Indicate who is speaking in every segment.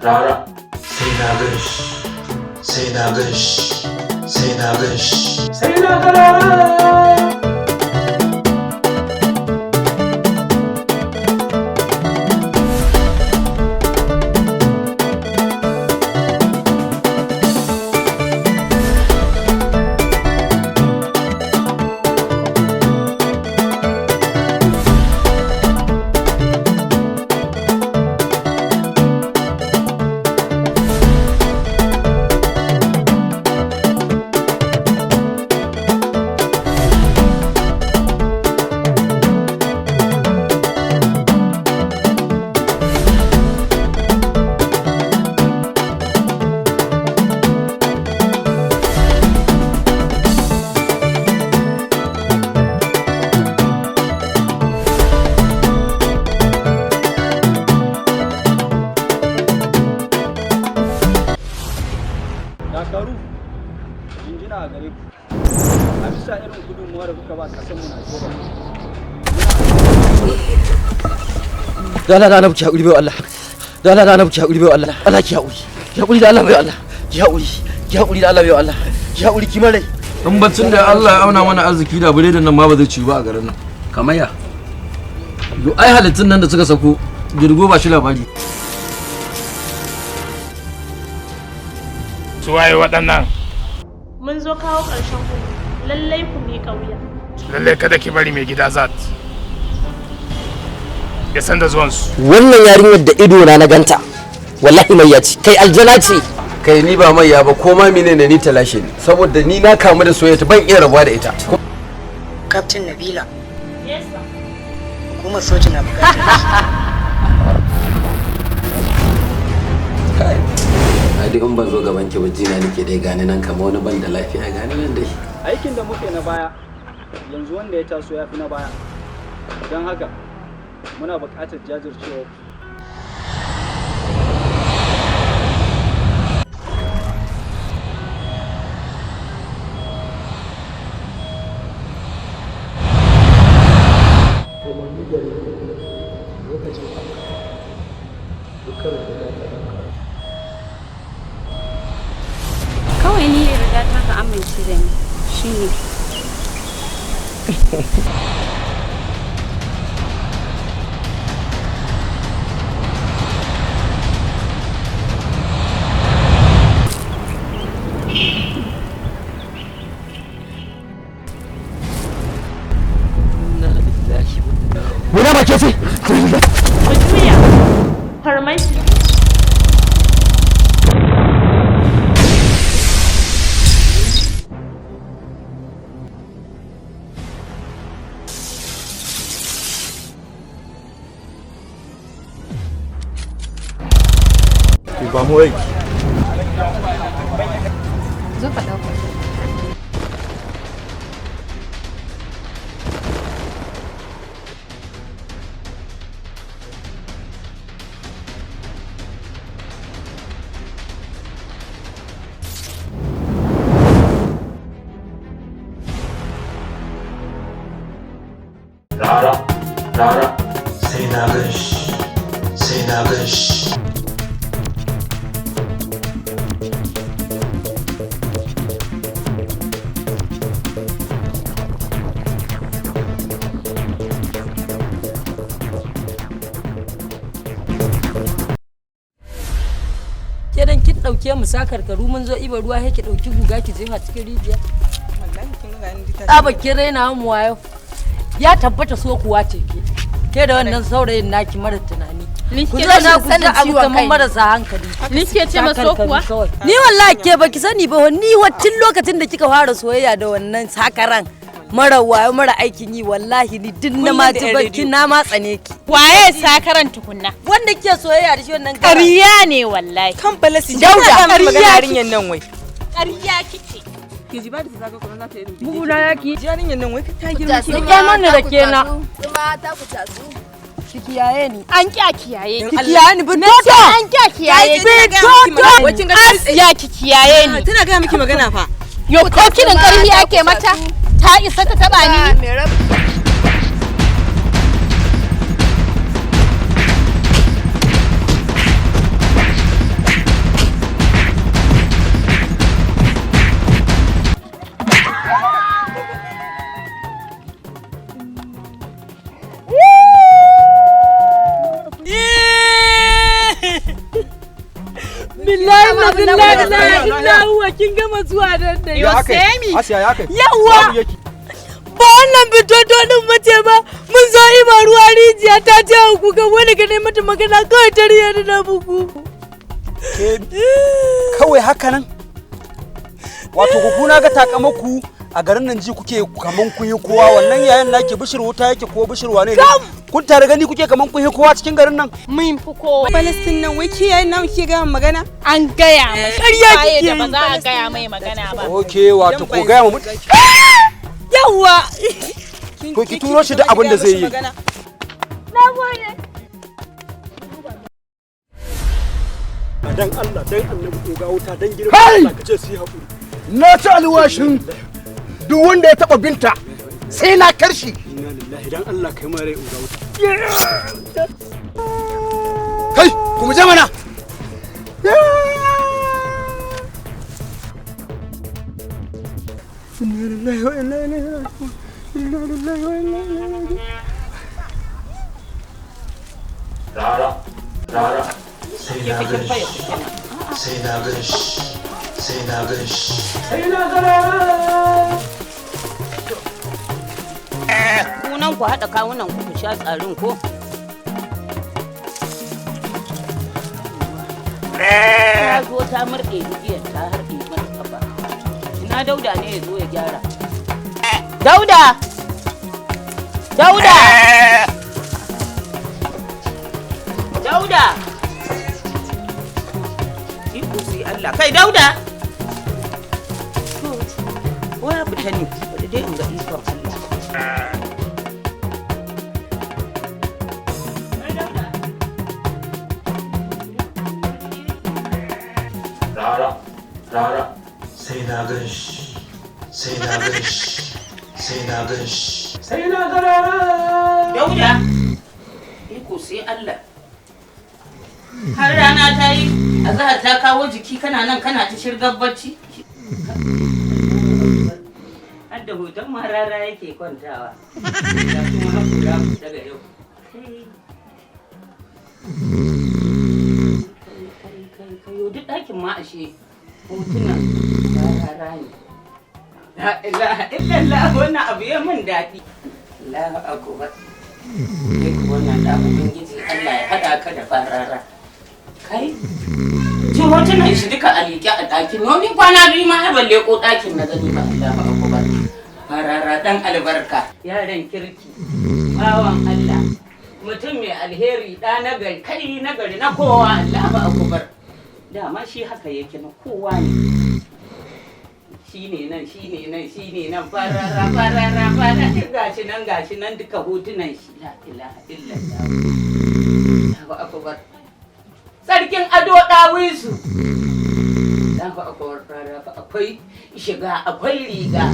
Speaker 1: Rara, sai na gan shi, sai na gan shi, sai na gan shi, sai na ga Rara.
Speaker 2: Dakaru, jinjina a gare ku a bisa irin gudunmuwa da kuka ba kasanmu Najeriya.
Speaker 3: Da Allah, da Allah, ki haƙuri bai Allah. Da Allah, da Allah, ki haƙuri bai Allah. Allah, ki haƙuri. Ki haƙuri da Allah bai Allah. Ki haƙuri. Ki haƙuri da Allah bai Allah. Ki haƙuri ki mare.
Speaker 4: In bacin da Allah ya auna mana arziki, da biredin nan ma ba zai ci ba a garin nan. Kamar ya yo, ai halittun nan da suka sako girgo ba shi labari.
Speaker 5: Su waye waɗannan?
Speaker 6: Mun zo kawo ƙarshen ku, lallai ku miƙa wuya.
Speaker 5: Lallai kada ki bari mai gida zat ya san da zuwansu.
Speaker 3: Wannan yarinyar da ido na na ganta. Wallahi mai ya ce, kai aljana ce.
Speaker 4: Kai, ni ba mai ya ba, ko ma menene, ni talashe ne, saboda ni na kamu da soyayya, ban iya rabuwa da ita.
Speaker 7: Captain Nabila,
Speaker 6: Yes, sir.
Speaker 7: hukumar soja na bukatar ki.
Speaker 4: Kai, ai duk in ban zo gaban ki ba, jina nake dai gani nan kamar wani ban da lafiya, gani nan dai.
Speaker 2: Aikin da muke na baya, yanzu wanda ya taso ya fi na baya. Don haka muna buƙatar jajircewa.
Speaker 8: Kawai ni yarda ta ka amince da ni shine.
Speaker 3: Wani ba ke ce?
Speaker 6: Ku juya. Farmaki.
Speaker 1: Ba mu aiki.
Speaker 8: Zo ka ɗauka.
Speaker 1: Rara, Rara, sai na gan shi, sai na gan shi.
Speaker 9: Ke dan kin dauke mu sakarkaru mun zo iba ruwa, sai ki dauki guga ki jefa cikin rijiya.
Speaker 10: Wallahi kin ga ni ta.
Speaker 9: Tsaba kin raina mu wayo. Ya tabbata so kuwa ce ke. Ke da wannan saurayin naki mara tunani.
Speaker 8: Ni
Speaker 9: Ku
Speaker 8: ke
Speaker 9: zo na
Speaker 8: rashin
Speaker 9: ku
Speaker 8: sanin
Speaker 9: ta abu
Speaker 8: ciwon
Speaker 9: kamar
Speaker 8: kai.
Speaker 9: marasa hankali.
Speaker 8: Ni ke ce ma so kuwa?
Speaker 9: Kawai. Ni wallahi ke baki sani ba, ni tun lokacin da kika fara soyayya da wannan sakaran mara wayo mara aikin yi, wallahi ni duk na
Speaker 10: Kullum
Speaker 9: ma
Speaker 10: da
Speaker 9: ji
Speaker 10: yan
Speaker 9: baki
Speaker 10: rediyo.
Speaker 9: na ma tsane ki.
Speaker 8: Waye sakaran tukunna?
Speaker 9: Wanda kike soyayya da shi, wannan garan.
Speaker 8: Ƙarya ne wallahi.
Speaker 10: Kan falasi.
Speaker 9: Dauda,
Speaker 10: ƙarya yarinyar nan wai.
Speaker 8: Ƙarya kike.
Speaker 10: Ke ji ba da ta zaga kuma za ta yi
Speaker 9: Buguna yaki.
Speaker 10: Yarinyar nan wai ta girma ki.
Speaker 9: Rike mani rake na.
Speaker 11: Mata ku tasu.
Speaker 9: Ki kiyaye ni.
Speaker 8: An ƙi a kiyaye
Speaker 9: Ki kiyaye ni bin
Speaker 8: Na ce
Speaker 9: toto.
Speaker 8: an ƙi a kiyaye
Speaker 10: Bin toto. Wai kin ga
Speaker 8: Asiya, ki kiyaye ni.
Speaker 10: Tana gaya miki magana fa.
Speaker 8: Yo, ko kiran ƙarfi ake mata? Ta isa ta taba ni?
Speaker 11: Mai rab.
Speaker 9: Billahi la ilaha illa huwa, kin gama zuwa nan da
Speaker 2: Ya akai? Asiya, ya kai?
Speaker 9: Yawwa.
Speaker 2: Babu yake.
Speaker 9: Ba wannan bitoto din mace ba, mun zo iba ruwa rijiya ta ce ku ga wani gane mata magana kawai ta riya da na bugu.
Speaker 2: Ke kawai haka nan? Wato ku kuna ga takamaku a garin nan, ji kuke kaman kun yi kowa. Wannan yayan naki bishir wuta yake ko bishir wane ne? Kun tare gani kuke kaman kun yi kowa cikin garin nan.
Speaker 8: Mun fi kowa.
Speaker 10: Palestine nan, wai kiyaye nan ke ga magana?
Speaker 8: An gaya mashi.
Speaker 9: Ƙarya
Speaker 8: Waye
Speaker 9: kike
Speaker 8: da ba
Speaker 9: yi.
Speaker 8: za a gaya mai magana ba.
Speaker 2: Okay, wato ko gaya mu
Speaker 9: Yawwa.
Speaker 2: To ki turo shi da abin da zai yi.
Speaker 9: Na gode.
Speaker 2: Dan Allah, dan Annabi, ga wuta dan girma
Speaker 11: Kai!
Speaker 2: Allah, ka ce su yi hakuri.
Speaker 11: Na ci alwashin duk wanda ya taba Binta sai na karshi.
Speaker 2: Inna lillahi, dan Allah kai mare uga wuta.
Speaker 11: Kai, kuma je mana.
Speaker 2: Inna lillahi wa inna ilaihi raji'un. Inna lillahi wa inna ilaihi raji'un.
Speaker 1: Rara, rara, sai na gan shi, sai na gan shi, sai na gan shi, sai na ga rara.
Speaker 12: Kunan ku haɗa kawunan ku ku sha tsarin ko? Ta zo ta murɗe igiyar, ta harɗe mana kafa. Ina Dauda ne ya zo ya gyara? Dauda! Dauda! Dauda! Iko sai Allah. Kai, Dauda! To, waya fita ne, bari dai in ga ikon Allah.
Speaker 1: Rara, rara, sai na gan shi, sai na gan shi, sai na gan shi, sai na ga rara.
Speaker 12: Dauda! Iko sai Allah. Har rana ta yi, azahar ta kawo jiki, kana nan kana ta shirgar bacci. Har da hoton marara yake kwantawa. Ga kuma hakura daga yau. Kai. Kai, kai, kai, yau duk ɗakin ma ashe hotunan marara ne. La ilaha illallah, wannan abu ya min daɗi. Allahu akbar. Kai ku wannan da Ubangiji Allah ya haɗa ka da farara. Kai? Ji hotunan shi duka a liƙe a ɗakin. Wani kwana biyu ma ai ban leƙo ɗakin na gani ba. Allahu akbar. Farara ɗan albarka. Yaron kirki. Bawan Allah. Mutum mai alheri, ɗa na gari, kai na gari na kowa. Allahu akbar. Dama shi haka yake, na kowa ne. Shi ne nan, shi ne nan, shi ne nan, farara, farara, farara, gashi nan, gashi nan, duka hotunan shi. La ilaha illallah, Allahu akbar, sarkin ado dawisu. Allahu akbar, rara fa akwai shiga, akwai riga,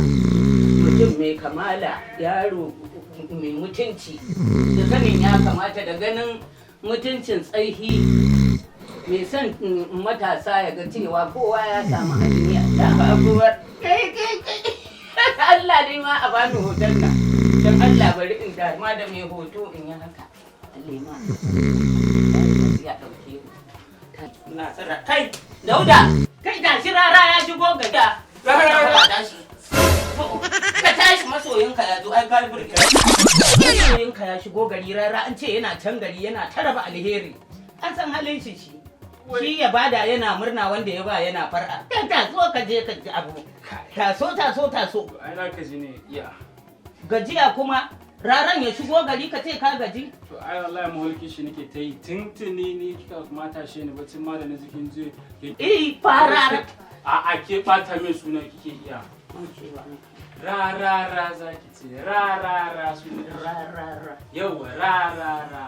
Speaker 12: mutum mai kamala, yaro mai mutunci da sanin ya kamata da ganin mutuncin tsaihi, mai son matasa, ya ga cewa kowa ya samu abin yi. Allahu akbar, kai kai kai, Allah ne ma a bani hoton nan, don Allah bari in da ma da mai hoto in yi haka. Allah ma ya dauke mu na tsara. Kai Dauda, kai, tashi, rara ya shigo gada. Tashi ka tashi, masoyinka ya zo. Ai kai burki, masoyinka ya shigo gari. Rara an ce yana can gari yana taraba alheri. An san halin shi, shi shi ya bada yana murna, wanda ya ba yana far'a. Kai, taso ka je ka ji abu. Taso, taso, taso.
Speaker 5: Ai na gaji ne, iya.
Speaker 12: Gajiya kuma, raran ya shigo gari ka ce ka gaji?
Speaker 5: To ai wallahi mahulki shi nake ta yi tuntuni. Ni kika mata shi ne bacin ma da na jikin je.
Speaker 12: Eh, farara.
Speaker 5: A a ke bata min suna kike, iya. Ra ra ra zaki ce, ra ra ra suna.
Speaker 12: Ra ra ra.
Speaker 5: Yauwa, ra ra ra.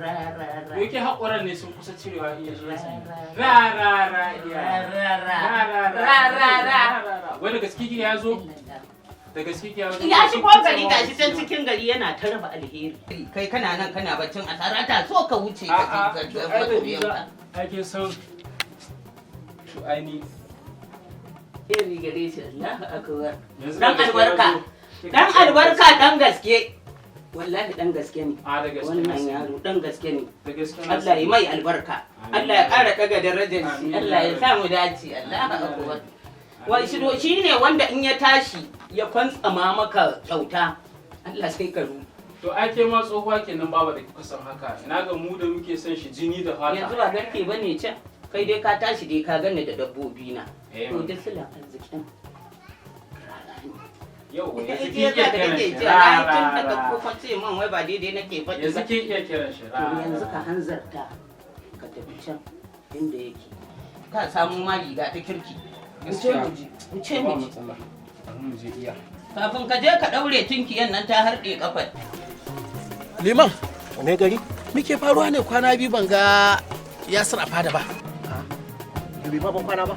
Speaker 12: Ra ra ra.
Speaker 5: Yake haƙoran ne sun kusa cirewa, iya, shi yasa. Ra ra ra, iya.
Speaker 12: Ra ra.
Speaker 5: Ra ra.
Speaker 12: Ra ra ra.
Speaker 5: Ra. Wai da gaske kike ya zo? Da gaske kike ya zo?
Speaker 12: Ya shigo gari, gashi can cikin gari yana ta raba alheri. Kai kana nan kana baccin asara, ta so ka wuce ka
Speaker 5: A'a,
Speaker 12: je
Speaker 5: to
Speaker 12: ka
Speaker 5: ai da
Speaker 12: masoyanka.
Speaker 5: ai kin san to ai ni
Speaker 12: Alheri gare shi, Allahu akbar.
Speaker 5: Yanzu
Speaker 12: Dan
Speaker 5: da gaske ya
Speaker 12: albarka.
Speaker 5: zo.
Speaker 12: Dan albarka, dan gaske. Wallahi dan gaske ne.
Speaker 5: A da gaske.
Speaker 12: Wannan yaro dan gaske ne.
Speaker 5: Da gaske na
Speaker 12: Allah ya
Speaker 5: sani.
Speaker 12: mai albarka.
Speaker 5: Amin.
Speaker 12: Allah ya ƙara daga darajar shi.
Speaker 5: Amin.
Speaker 12: Allah ya sa mu dace. Allahu akbar. Wai shi shi ne wanda in ya tashi ya kwantsama maka kyauta. Allah sai ka ru.
Speaker 5: To ai ke ma tsohuwa kenan baba da kuka san haka. Ina ga mu da muke son shi jini da fata.
Speaker 12: Yanzu ba garke bane can. Kai dai ka tashi dai ka gane da dabbobi na.
Speaker 5: Eh,
Speaker 12: To duk silan arzikin.
Speaker 5: Yau yanzu
Speaker 12: Yanzu
Speaker 5: kin iya
Speaker 12: da
Speaker 5: kiran
Speaker 12: kake
Speaker 5: shi.
Speaker 12: ce
Speaker 5: Ra
Speaker 12: ai
Speaker 5: ra
Speaker 12: tun daga
Speaker 5: ra.
Speaker 12: ko ce man wai ba daidai nake faɗi ba.
Speaker 5: Yanzu kin iya kiran shi. Ra.
Speaker 12: To yanzu ka hanzarta ka tafi can inda yake. Ka samu ma riga ta kirki. Wuce mu je. Wuce
Speaker 5: Ba
Speaker 12: mu je.
Speaker 5: matsala. Bari mu je iya.
Speaker 12: Kafin ka je ka ɗaure tunkiyan nan ta harɗe kafar.
Speaker 13: Liman.
Speaker 11: Me gari?
Speaker 13: Muke faruwa ne kwana biyu ban ga Yasir a fada ba.
Speaker 11: Bai ma ban kwana ba.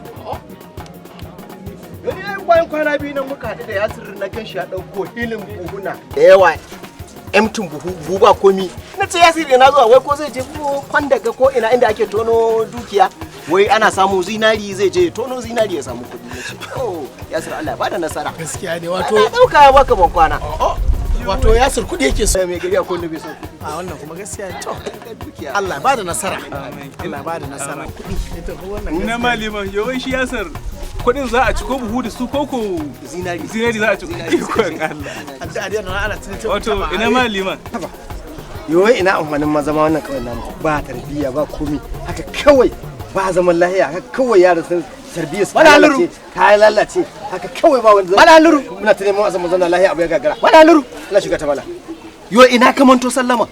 Speaker 11: Gari ai bayan kwana biyu nan muka haɗu da Yasir na gan shi ya ɗauko hilin buhuna da yawa. Emtin buhu, buhu ba komi. Na ce Yasir ina zuwa wai ko zai je ko kwandaga ko ina inda ake tono dukiya. Wai ana samu zinari zai je tono zinari ya samu kuɗi. Na ce oh Yasir Allah ya bada nasara.
Speaker 13: Gaskiya ne wato.
Speaker 11: Na ɗauka ya baka ban kwana.
Speaker 13: Wato Yasir kuɗi yake so.
Speaker 11: Mai gari akwai wanda bai son kuɗi.
Speaker 13: A wannan kuma gaskiya ne to. Allah ya bada nasara. Allah ya bada nasara. Kuɗi.
Speaker 14: Na maliman yawan shi Yasir kuɗin za a ci ko buhu da su ko ko
Speaker 11: zinari
Speaker 14: zinari za a ci ikon Allah.
Speaker 13: Addu'a dai nan ana tunatar.
Speaker 14: Wato ina maliman.
Speaker 11: Yawai ina amfanin ma zama wannan kawai namu ba tarbiyya ba komi haka kawai ba zaman lahiya haka kawai yara sun tarbiyya su ta
Speaker 15: Mala Haliru.
Speaker 11: lalace ta lalace haka kawai ba wanda
Speaker 15: Mala Haliru.
Speaker 11: muna ta neman a zaman lahiya abu ya gagara
Speaker 15: Mala Haliru.
Speaker 11: Allah shiga ta mala
Speaker 15: Yo ina ka manto sallama.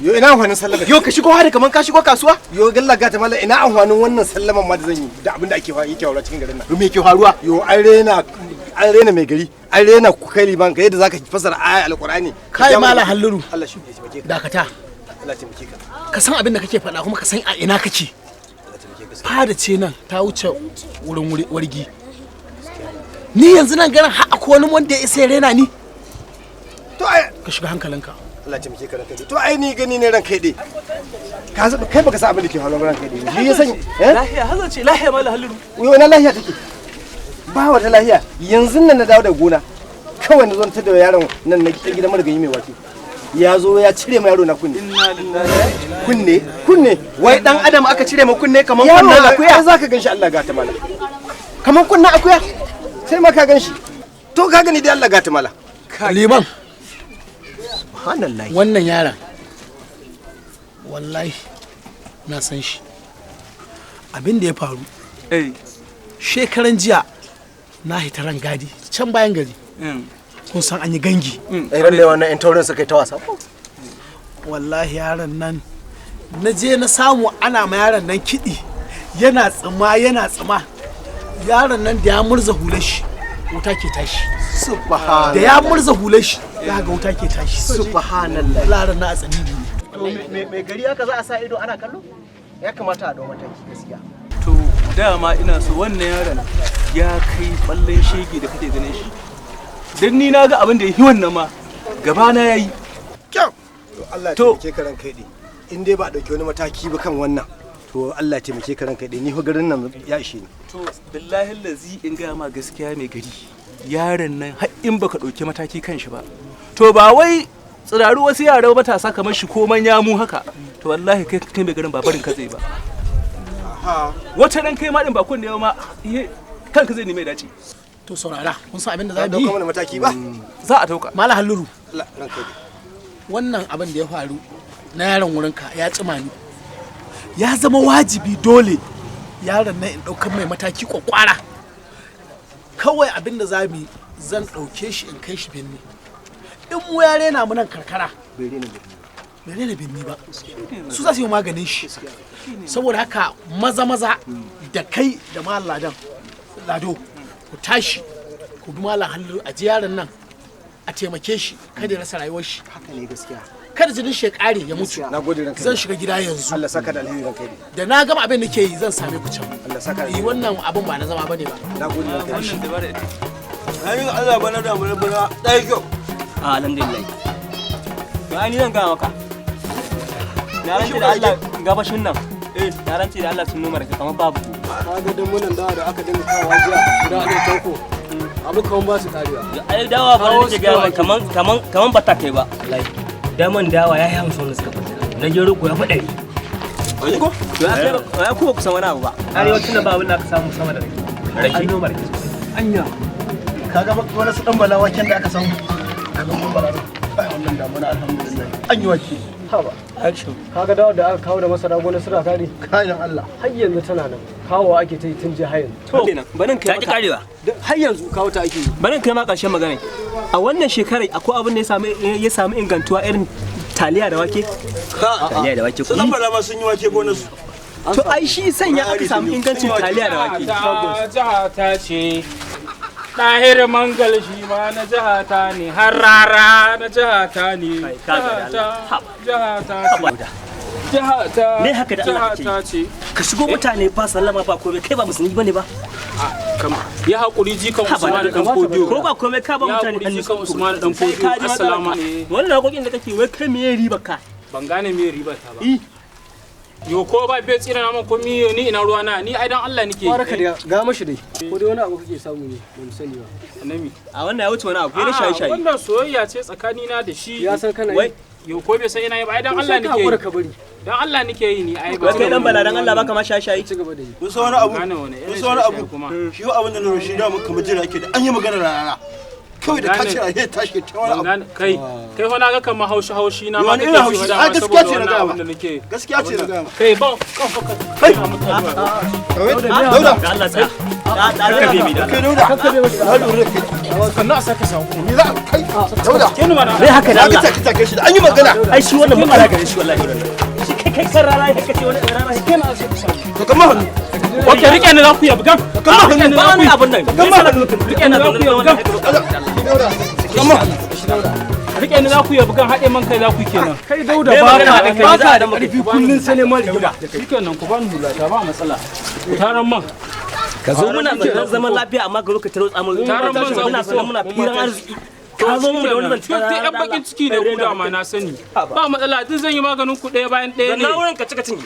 Speaker 11: Yo ina amfanin sallama.
Speaker 15: Yo ka shigo hari kaman ka shigo kasuwa.
Speaker 11: Yo galla ga ta mala ina amfanin wannan sallaman ma da zan yi da abin da ake yake faruwa cikin garin nan.
Speaker 15: Me ke faruwa?
Speaker 11: Yo an rena mai gari an rena ku kai liman ka yadda zaka fasara aya alqur'ani.
Speaker 13: Kai Mala Haliru.
Speaker 11: Allah shi ya taimake ka.
Speaker 13: Dakata.
Speaker 11: Allah ya taimake ka.
Speaker 13: Ka san abin da kake faɗa kuma ka san a ina kake. Fada ce nan ta wuce wurin wargi. Ni yanzu nan garin har akwai wani wanda ya isa ya rena ni.
Speaker 11: To ai
Speaker 13: ka shiga hankalinka.
Speaker 11: Allah ya taimake ka ranka dai. To ai ni gani ne ranka dai. Ka san kai baka san abin da ke faruwa ranka dai. Shi ya san eh?
Speaker 14: Lahiya hazan ce lahiya mala Haliru.
Speaker 11: Yo ina lahiya take? Ba wata lahiya. Yanzu nan na dawo da gona. Kawai na zo na da yaron nan na gidan marigayi mai wake. Ya zo ya cire ma yaro na kunne.
Speaker 15: Kunne?
Speaker 11: Kunne.
Speaker 15: Wai dan adam aka cire ma kunne kaman
Speaker 11: Yaro
Speaker 15: kunnen akuya?
Speaker 11: ai zaka ganshi Allah gata mala.
Speaker 15: Kaman kunnen akuya?
Speaker 11: Sai ma ka ganshi. To ka gani dai Allah gata mala.
Speaker 13: Liman.
Speaker 15: Subhanallah.
Speaker 13: Wannan yaron wallahi na san shi. Abin da ya faru. Shekaran jiya na hita rangadi can bayan gari. Kun san an yi gangi.
Speaker 11: Eh lalle wannan yan taurin suka yi ta wasa.
Speaker 13: Wallahi yaron nan na je na samu ana ma yaron nan kiɗi yana tsima yana tsima yaron nan da ya murza hular shi wuta ke tashi.
Speaker 15: Subhanallah.
Speaker 13: Da ya murza hular shi za ga wuta ke tashi.
Speaker 15: Subhanallah.
Speaker 13: Yaron na a tsanibi ne.
Speaker 15: To me gari haka za a sa ido ana kallo? Ya kamata a dau mataki gaskiya.
Speaker 14: To dama ina so wannan yaron ya kai ballen shege da kake ganin shi. Dan ni na ga abin da ya yi wannan ma gaba na yayi.
Speaker 11: Kyau. To Allah ya taimake ka ranka dai. In dai ba a dauki wani mataki ba kan wannan to Allah ya taimake ka ranka dai ni fa garin nan ya ishe ni.
Speaker 14: To billahi lazi in gaya ma gaskiya mai gari yaron nan har in baka ɗauki mataki kan shi ba. To ba wai tsiraru wasu yara matasa kamar shi ko manya mu haka to wallahi kai kai mai garin ba barin ka zai ba. Wata ran kai ma din ba kunne ma kanka zai nemi dace.
Speaker 13: To saurara kun san abin da za
Speaker 11: Za a
Speaker 13: mu yi?
Speaker 11: dauka mana mataki ba?
Speaker 14: Za a dauka.
Speaker 13: Mala Halluru.
Speaker 11: Allah ranka dai.
Speaker 13: Wannan abin da ya faru na yaron wurinka ya tsima ni. Ya zama wajibi dole yaron nan in ɗaukar mai mataki kwakwara. Kawai abin da za mu yi zan ɗauke shi in kai shi binni. In mu ya rena mu nan karkara.
Speaker 11: Bai rena birni.
Speaker 13: Bai rena binni ba. Su za su yi maganin shi. Saboda haka maza maza da kai da malam Ladan Lado ku tashi ku bi malam Halilu a ji yaron nan a taimake shi kada ya rasa rayuwar shi.
Speaker 11: Haka ne gaskiya.
Speaker 13: Kada jinin shi ya kare ya mutu.
Speaker 11: Na gode ranka.
Speaker 13: Zan shiga gida yanzu.
Speaker 11: Allah saka da alheri ranka dai.
Speaker 13: Da na gama abin da ke yi zan same ku can.
Speaker 11: Allah saka da
Speaker 13: Yi wannan abin ba na zama bane ba.
Speaker 11: Na gode ranka dai.
Speaker 3: Hannun Allah bana da mu bana ɗaya kyau.
Speaker 16: Alhamdulillah. To ai ni zan gaya maka. Na rantse da Allah gabashin nan. Na rantse da Allah sun noma rake kamar babu.
Speaker 17: Ka ga dambunan dawa da aka dinga kawo jiya guda ɗaya tanko. Abu kaman ba su karewa.
Speaker 16: Ai dawa ba nake gaya maka kaman kaman kaman ba ta kai ba. Wallahi. Daman dawa ya yi 50 wanda suka fita. Na gero ko ya fi 100.
Speaker 14: Wani ko?
Speaker 16: Ya kuma kusan wani abu ba. Arewacin da ba abin da aka samu sama da rake.
Speaker 14: Rake?
Speaker 16: An noma rake sosai.
Speaker 17: Anya.
Speaker 11: Kaga wani su dan bala waken da aka samu. Kaga mun bala. Ai wannan damuna alhamdulillah. An yi wake.
Speaker 17: Haba. Action. Kaga dawo da aka kawo da masara gona suna kare.
Speaker 11: Kayan Allah.
Speaker 17: Har yanzu tana nan. Kawowa ake ta yi tun jiya har yanzu.
Speaker 16: To kenan barin kai
Speaker 17: Ta ki karewa. Har yanzu kawo ta ake yi.
Speaker 16: Barin kai ma ƙarshen magana. A wannan shekarar akwai abin da ya samu ingantuwa irin taliya da wake?
Speaker 3: Taliya da wake
Speaker 1: Su dan bala ma sun yi wake gonar su.
Speaker 16: To ai shi sanya aka samu ingancin taliya da wake.
Speaker 5: Ta jiha ta ce ɗahir mangal shi ma na jiha ta ne har rara na jiha ta ne. Jiha ta ce. Jiha ta.
Speaker 3: Me haka da Allah
Speaker 5: jiha ta ce.
Speaker 3: Ka shigo mutane ba sallama ba komai kai ba musulmi bane ba.
Speaker 5: Ya haƙuri jikan Usman dan Fodiyo.
Speaker 16: Ko ba komai ka ba mutane
Speaker 5: Ya haƙuri jikan Usman dan Fodiyo. Assalamu alaikum.
Speaker 16: Wannan haƙoƙin da kake wai kai meye riba ka?
Speaker 5: Ban gane meye riba ta ba. Yo ko ba bai tsira na man komi ni ina ruwa na ni ai dan Allah nake.
Speaker 17: Baraka da ga mashi dai. Ko dai wani abu kake samu ne ba mu sani ba.
Speaker 5: Annabi.
Speaker 16: A wannan ya wuce wani abu, kai na shaye shaye.
Speaker 5: Wannan soyayya ce tsakanina da shi.
Speaker 17: Ya san kana yi.
Speaker 5: Wai yo ko bai san ina yi ba ai dan
Speaker 17: To
Speaker 5: Allah
Speaker 17: sai ka
Speaker 5: nake yi.
Speaker 17: haƙura ka bari.
Speaker 5: Dan Allah nake yi ni ai ba.
Speaker 16: Wai kai dan bala dan Allah baka ma shaye shaye.
Speaker 17: Ci gaba da yi.
Speaker 1: Mun san wani abu.
Speaker 5: Gane wani irin
Speaker 1: Mun san wani
Speaker 5: shaye-shaye
Speaker 1: abu.
Speaker 5: kuma.
Speaker 1: Shi wa abin da na roshi da muka majira yake da an yi magana rana. Kawai da ka ce a tashi ta wani abu.
Speaker 5: Kai kai fa na ga kamar haushi haushi na ma
Speaker 1: Wani
Speaker 5: kake
Speaker 1: irin
Speaker 5: ji
Speaker 1: haushi?
Speaker 5: fa dama
Speaker 1: Ai, gaskiya
Speaker 5: saboda
Speaker 1: ce na
Speaker 5: wannan
Speaker 1: gaya ma.
Speaker 5: abin da nake.
Speaker 1: Gaskiya ce na gaya ma.
Speaker 5: Kai ba kan fa ka.
Speaker 1: Kai. Dauda.
Speaker 16: Da Allah tsaya. Ka bi mi da.
Speaker 1: Kai Dauda. Na lura da kai.
Speaker 13: Sannan a sake samu.
Speaker 11: Ni za kai Dauda.
Speaker 16: Me haka da Allah?
Speaker 11: Na ga take shi da an yi magana.
Speaker 16: Ai shi wannan matsala gare shi wallahi wannan. Shi kai kai kan rana kai ce wani rana kai na
Speaker 11: To kamar hannu.
Speaker 5: Ok rike ni za ku yi abu gam.
Speaker 11: Kamar hannu.
Speaker 16: Ba wani abun nan.
Speaker 11: Kamar hannu.
Speaker 5: Rike ni za ku yi abu gam.
Speaker 11: Kamar hannu.
Speaker 5: Rike ni za ku yi abu gam haɗe man kai za ku yi kenan.
Speaker 17: Kai Dauda
Speaker 16: Me
Speaker 17: ba
Speaker 16: magana haɗin kai?
Speaker 17: ba
Speaker 16: Za
Speaker 17: ka
Speaker 16: a
Speaker 17: da
Speaker 16: dama kai.
Speaker 17: ƙarfi kullun sai neman rigima.
Speaker 5: Shikenan ku bani hulata ba matsala. Taron man.
Speaker 3: Ka zo muna zaune zaman lafiya amma ka zo ka tarotsa mu.
Speaker 5: Taron man za
Speaker 3: Muna
Speaker 5: ku
Speaker 3: zaune muna firan arziki. Ka zo mu da wani zancen.
Speaker 5: Duk yan bakin ciki ne ku dama na sani. Ba matsala duk zan yi maganin ku ɗaya bayan ɗaya ne.
Speaker 3: Zanna wurin ka cika cinye.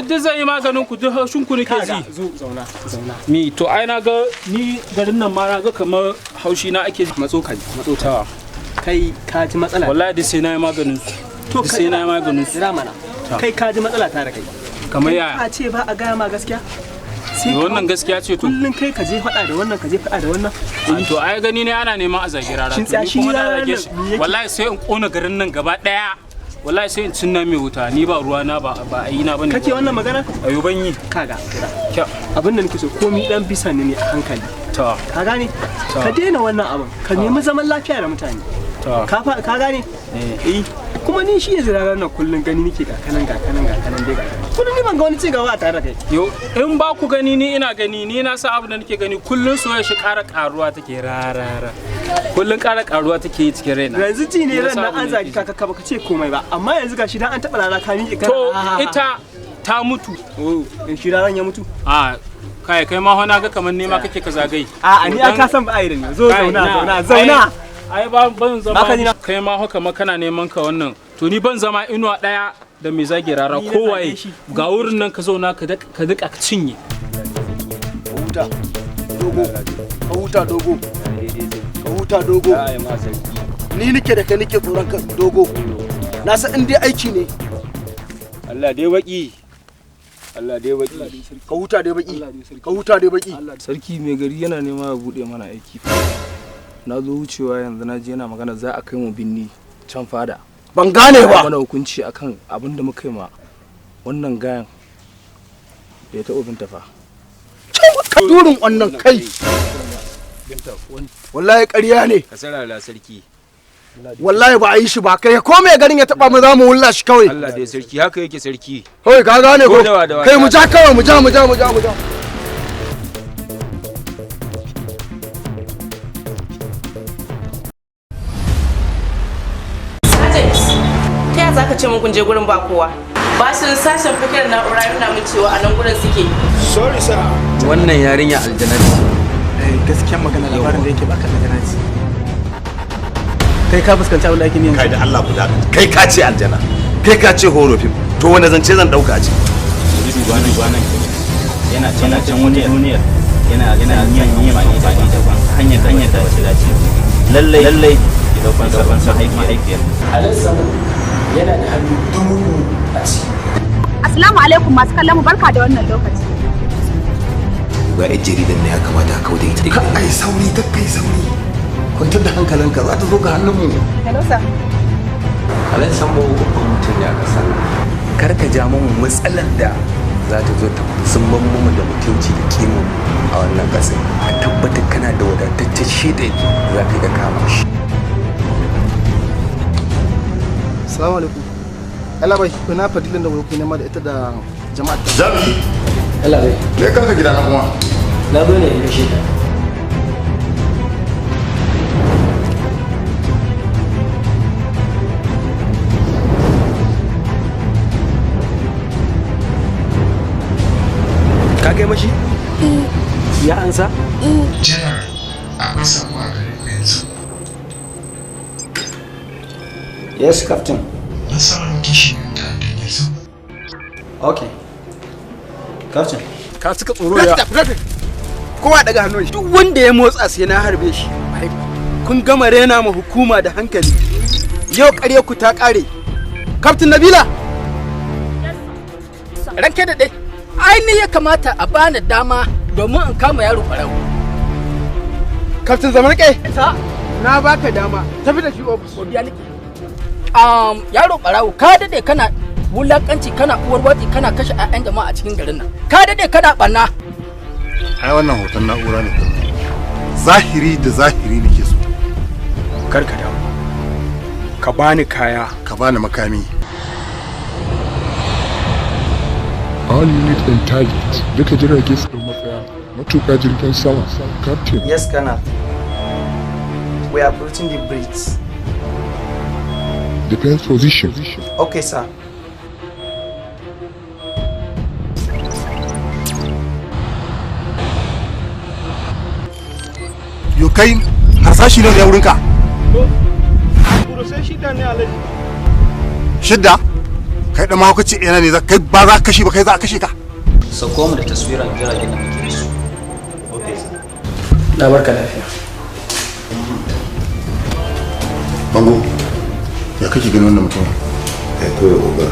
Speaker 5: Duk zan yi maganin ku duk haushin ku nake ji.
Speaker 16: Zo zauna zauna.
Speaker 5: Ni to ai na ga ni garin nan ma na ga kamar haushi na ake
Speaker 16: Matso kai matso
Speaker 5: ta.
Speaker 16: Kai ka ji matsala.
Speaker 5: Wallahi duk sai na yi maganin su.
Speaker 16: To
Speaker 5: Duk sai na yi maganin su.
Speaker 16: Jira mana. Kai ka ji matsala ta da kai.
Speaker 5: Kamar yaya?
Speaker 16: A ce ba a gaya ma gaskiya. Sai
Speaker 5: Wannan gaskiya ce to.
Speaker 16: Kullum kai ka je faɗa da wannan ka je faɗa da wannan.
Speaker 5: To ai gani ne ana neman a zagi rara.
Speaker 16: Shin
Speaker 5: To ni
Speaker 16: tsaya shi
Speaker 5: kuma na
Speaker 16: rarar
Speaker 5: zage shi.
Speaker 16: nan me yake?
Speaker 5: Wallahi sai in kona garin nan gaba daya. Wallahi sai in cinna mai wuta ni ba ruwa na ba ba ayi na bane.
Speaker 16: Kake wannan magana?
Speaker 5: Ayo ban yi.
Speaker 16: Kaga. Abin da nake so komi dan bisa ne ne a hankali.
Speaker 5: Ta.
Speaker 16: Ka gane? Ka daina wannan abin. Ka nemi zaman lafiya da mutane.
Speaker 5: Ta.
Speaker 16: Ka gane? Eh. Kuma ni shi yanzu ranar nan kullum gani nake ga kanan ga kanan ga kanan dai ga kanan. Kullum ni ban ga wani cigaba a tare da kai.
Speaker 5: Yo in ba ku gani ni ina gani ni na sa abin da nake gani kullun soyayya shi ƙara ƙaruwa take rarara. Kullun ƙara ƙaruwa take yi cikin raina.
Speaker 16: Yanzu ji ne
Speaker 5: Ni na
Speaker 16: ran
Speaker 5: sa
Speaker 16: nan
Speaker 5: abin
Speaker 16: an
Speaker 5: da
Speaker 16: zagi
Speaker 5: nake ji.
Speaker 16: kakakka baka ce komai ba amma yanzu gashi dan an taɓa rana ka miƙe kana.
Speaker 5: To ita ta mutu.
Speaker 16: Oh, in shi ranar ya mutu.
Speaker 5: A kai kai ma hona ga kamar nema kake ka zagaye.
Speaker 16: A'a ni aka san ba a yi da ni. Zo
Speaker 5: Kai,
Speaker 16: zauna
Speaker 5: na.
Speaker 16: zauna zauna.
Speaker 5: Ai ba ban zama
Speaker 16: Baka ji na?
Speaker 5: kai ma haka ma kana neman ka wannan. To ni ban zama inuwa daya da mai zage rara
Speaker 16: Ni na
Speaker 5: kowaye
Speaker 16: zage shi.
Speaker 5: ga wurin nan ka zauna ka daka ka cinye.
Speaker 11: Ka huta. Dogo. Ka huta dogo. Ka huta dogo. Ni nike da kai nike tsoron ka dogo. Na san in dai aiki ne.
Speaker 17: Allah dai baki. Allah dai baki.
Speaker 11: Ka huta dai baki. Ka huta dai baki.
Speaker 14: Sarki mai gari yana nema ya bude mana aiki. Na zo wucewa yanzu na je yana magana za a kai mu binni can fada.
Speaker 11: Ban gane ba.
Speaker 14: Mana hukunci akan abin da muka yi ma wannan gayan da ya taɓa binta fa.
Speaker 11: Durin wannan kai. Wallahi ƙarya ne.
Speaker 17: Ka sarara sarki.
Speaker 11: Wallahi ba a yi shi ba kai ko mai garin ya taba mu za mu wulla shi kawai.
Speaker 17: Allah dai sarki haka yake sarki.
Speaker 11: Kawai ka gane ko?
Speaker 17: Ko dawa dawa.
Speaker 11: Kai mu ja kawai mu ja mu ja mu ja mu ja.
Speaker 12: Sergeant, ta yaya zaka ce mun kun je gurin ba kowa? Bashin sashen fikirar na'ura yana mun cewa a nan gurin suke.
Speaker 1: Sorry sir.
Speaker 4: Wannan yarinya aljana ce.
Speaker 13: Eh gaskiyar magana labarin da yake baka aljana ce. Kai ka fuskanci abin da ake
Speaker 18: Kai da Allah ku dakata. Kai ka ce aljana. Kai ka ce horo fim. To wani zance zan dauka a ciki.
Speaker 19: Duba nan duba nan yana can yana can wani duniyar yana yin yin amfani da hanyar da ba ta dace lallai lallai ki daukan sabon mahaifiyar
Speaker 16: Alaihi
Speaker 17: Yana da hannu dubu a ciki.
Speaker 8: Assalamu alaikum masu kallon mu, barka da wannan lokaci.
Speaker 18: Ga yan jaridan na ya kamata a kauda ita. Ka ai sauri, ta kai sauri. Kwantar da hankalinka, za ta zo ga hannunmu.
Speaker 10: Hello sir.
Speaker 20: Alhaji Sambo babban mutum ne a ƙasar nan. Kar ka ja mu matsalar da za ta zo ta zumban mu da mutunci da kima a wannan ƙasar. Ka tabbatar kana da wadataccen shaida za ka iya kama shi.
Speaker 15: Assalamu alaikum. Allah bai kuna fadilin da wuri nema da ita da jama'a ta.
Speaker 18: Jami'i.
Speaker 17: Allah bai.
Speaker 18: Me kanka gidana kuma?
Speaker 17: Na zo ne in gaishe ka.
Speaker 2: Ka kai mashi? Ya ansa?
Speaker 1: General, akwai sako a gare ku yanzu.
Speaker 17: Yes, Captain.
Speaker 1: Nasarar kishin ta'addan yanzu.
Speaker 17: Okay. Captain.
Speaker 2: Ka suka tsoro ya.
Speaker 11: Kowa daga hannun shi.
Speaker 2: Duk wanda ya motsa sai na harbe shi. Kun gama rena ma hukuma da hankali. Yau ƙarya ku ta ƙare. Captain Nabila.
Speaker 13: Ranke da dai. Ai ni ya kamata a bani dama domin in kama yaro ɓarawo.
Speaker 11: Captain Zamarke.
Speaker 13: Sa.
Speaker 11: Na baka dama. Tafi da shi ofis.
Speaker 13: Godiya nake. Yaro ɓarawo, ka dade kana wulakanci, kana uwar watsi, kana kashe 'ya'yan jama'a a cikin garin nan. Ka dade kana ɓanna.
Speaker 18: Ai wannan hoton na'ura ne. Zahiri da zahiri nake so.
Speaker 17: Kar ka damu. Ka bani kaya.
Speaker 18: Ka bani makami.
Speaker 1: All unit and target, duka jirage su ɗau matsaya, matuƙa jirgin sama, captain.
Speaker 7: Yes, Colonel. We are approaching the bridge.
Speaker 1: Defense position.
Speaker 7: Okay, sir.
Speaker 18: Yo kai harsashi ne ya wurinka?
Speaker 11: Sai shida ne Alhaji.
Speaker 18: Shidda? Kai da mahaukaci ina ne kai ba za ka kashe ba, kai za a kashe ka.
Speaker 17: Sauko mu da taswiran jiragen da muke da su. Okay, sir. Na barka lafiya.
Speaker 18: Bango, ya kake ganin wannan mutum? Ya koya oga.